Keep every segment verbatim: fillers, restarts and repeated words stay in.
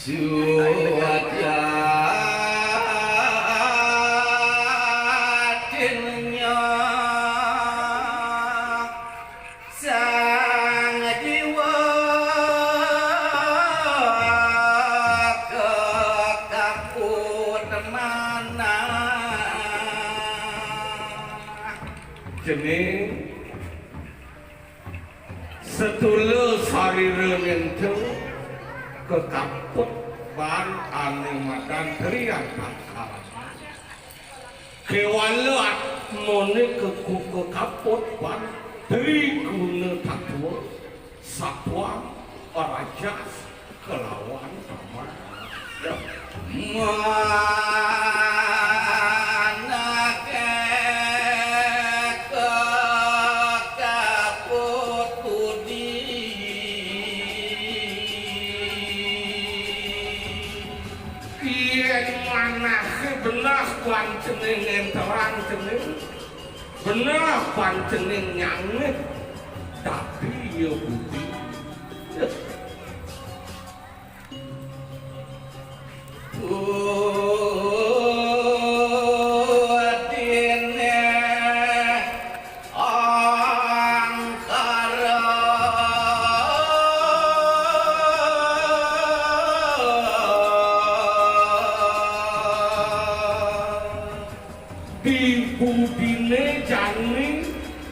Sujatinya sang jiwa kekaput manah. Cening sedulur sarira nyentuh kekaput ban ane madan Tri Antakarana. Kewala atmane keku kekaput ban Tri Guna Tatwa, Satwam, Rajas, kelawan Paman. Manah kekaput budi. Yen manah beneh pan cening ngenterang cening, beneh pan cening nyangit, tapi ya budi. Budine angkara. Di budine jani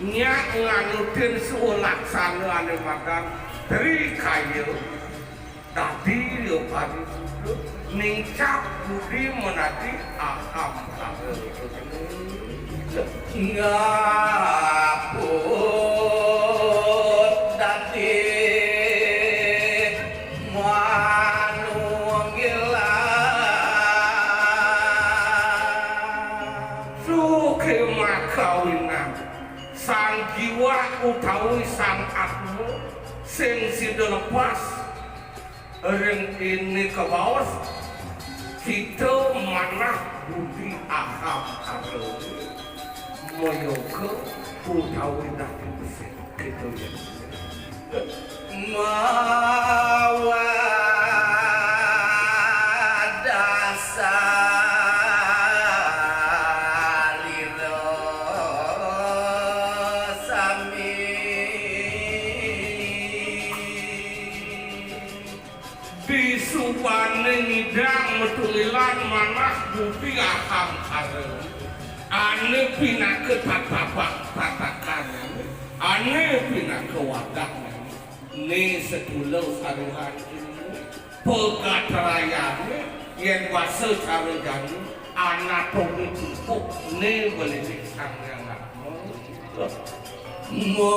nyak nganutin sulaksana ane madan Tri Kaya. Dadi ya parisuda ning cap budi menadi aham kara. Ngaput dadi manunggilan. Suke makawinan sang jiwa utawi sang atma sing sida lepas. Ring dini kabaos, kita manah budi aham kara, mayoga utawi dadi besi, kita ya. Mawadah sarira sami. Disubane ngidang matunggilan manah budi aham kara. Ane pinaka tatapak tatakan, ane pinaka wadah. Ne sedulur sareng pegatrayane yen basa cara jani anatomi tubuh ne belidik Sang Hyang Atma. Makritipan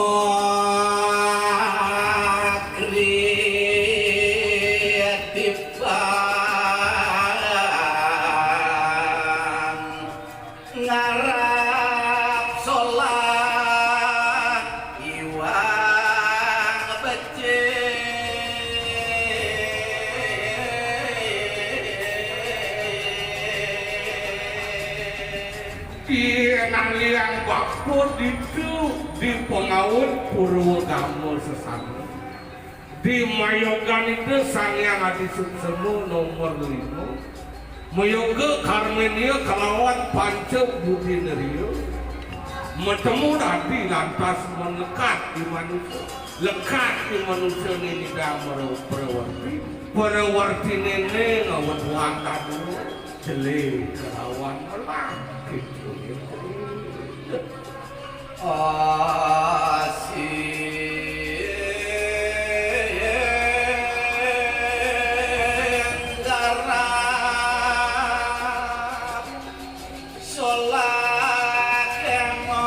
ngarap solah iwang becik. Yen liang bapa ditu di pangaut Purwagama sesana. Di mayogan Ida Sang Hyang Adi Suksema nomor lima. Mayoga karmenia kalawan panca budi indria. Matemu dadi lantas melekat di manusa. Lekat di manusa nini dang mara-, prawerti. Prawertine ne ngaweduang kadua. Jelé kelawan melah, kéto ya. Asing garap solah kéma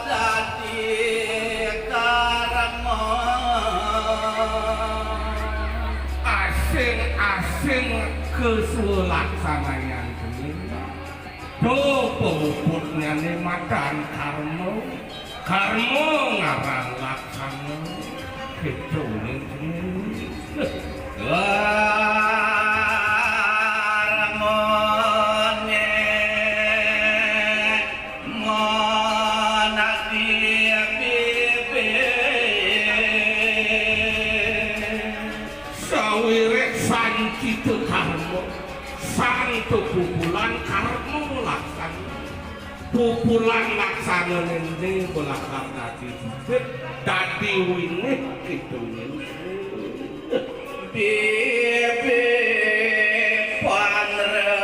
dadi karma. Asing-asing kasulaksanayan cening. Duh, pamuputnyané madan karma. Karma ngaran laksana. Kéto ning cening. Karmané manadi bibir. Pupulan karma laksana. Pupulan laksana nene lakar dadi bibit, dadi winih gitu nene. Bibit panrestian.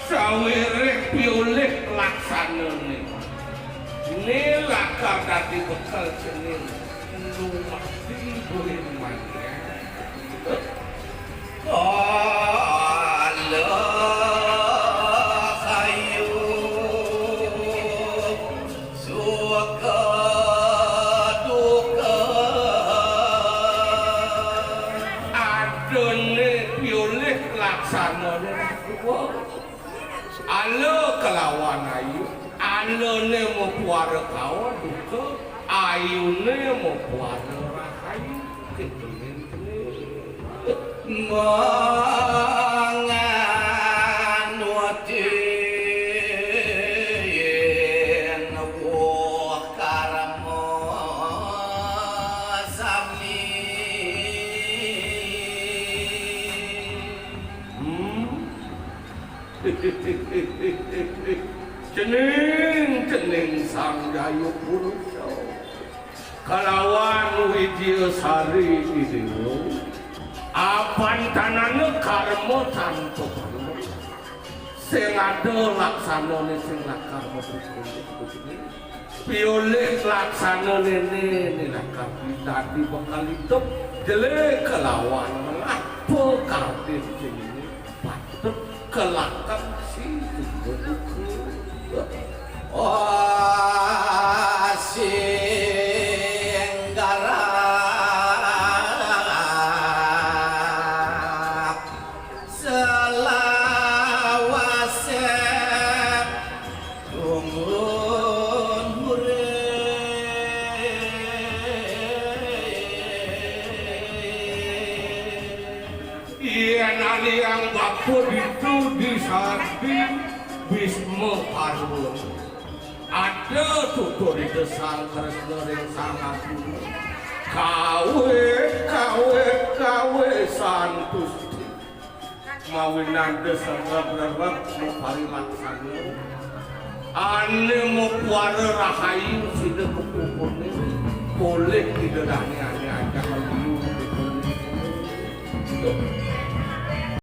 Sawiréh piolih laksanane, né lakar dadi bekel cening lumaku buin manah. Kala kayu suka duka. Adané piolih laksanane. Ala kalawan ayu, alané mapuara kawa duka, ayuné mapuara rahayu. Kéto nggih. Manganut yen woh karma sami. Hmm. Cening, cening Sang Jayapurusha. Kalawan Widyasari Idewa, apantanana karma tanpa karma. Sing ada laksanane sing lakar mabuka. Piolih laksana nene, nene lakar dadi bakal idup, jelé kalawan melah pekartin sing ini patut kelakan si duka duka. Oh, sing garap selawase. Tunggun murid. Yen aliang bapa ditu disadi Bisma Parwa. Ada tutur Ida Sang Kresna ring Sang Arjuna. Kawe, kawe, kawe santusti. Mawinan desana rerak maparilaksana. Ane mapuara rahayu sida kepupune. Polih Ida Dane ane ajak liu.